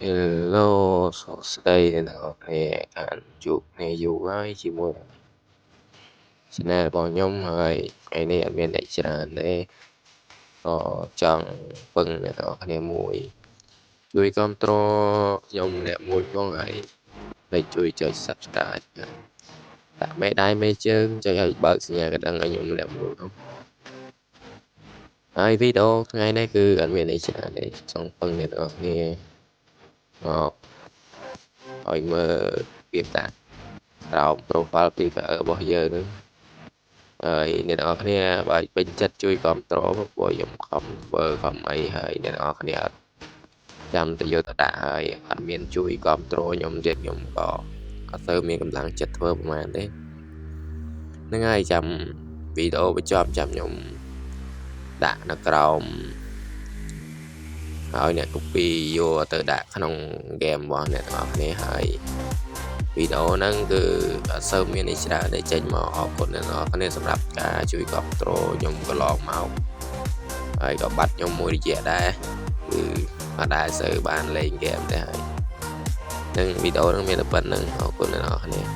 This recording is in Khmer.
Hello សួស្តីអ្នកទាំងអស់គ្នាខានជួបគ្នាយូរហើយជាមួយ Channel របស់ខ្ញុំហើយថ្ងៃនេះអត់មានអ្នកច្រើនទេក៏ចង់ពឹងអ្នកទាំងអស់គ្នាមួយជួយគ្រប់គ្រងខ្ញុំម្នាក់មួយផងហើយហើយជួយចុច Subscribe ដាក់មេដៃមេជើងចុចឲ្យបើកសញ្ញាកណ្ដឹងឲ្យខ្ញុំម្នាក់មួយផងហើយវីដេអូថ្ងៃនេះគឺអត់មានអីច្រើនទេចង់ពឹងអ្នកទាំងអស់គ្នាមកឲ្យមើលពីតាក្រោម profile PVR របស់យើងហ្នឹងហើយអ្នកទាំងអស់គ្នាបើពេញចិត្តជួយគ្រប់គ្រងព្រោះខ្ញុំខំធ្វើខំអីហើយអ្នកទាំងអស់គ្នាអត់ចាំទៅយកទៅដាក់ហើយអត់មានជួយគ្រប់គ្រងខ្ញុំទៀតខ្ញុំក៏អត់សូវមានកម្លាំងចិត្តធ្វើប្រហែលទេហ្នឹងហើយចាំវីដេអូបញ្ចប់ចាំខ្ញុំដាក់នៅក្រោមហើយអ្នក copy យកទៅដាក់ក្នុង game របស់អ្នកទាំងអស់គ្នាហើយវីដេអូហ្នឹងគឺអត់សូវមានអីច្រើនទេចេញមកអរគុណអ្នកទាំងអស់គ្នាសម្រាប់ការជួយគ្រប់គ្រងខ្ញុំកន្លងមកហើយក៏បាត់ខ្ញុំមួយរយៈដែរគឺអត់ដែលសូវបានលេងហ្គេមទេហើយនឹងវីដេអូហ្នឹងមានតែប៉ុណ្្នឹងអរគុណអ្នកទាំងអស់គ្នា។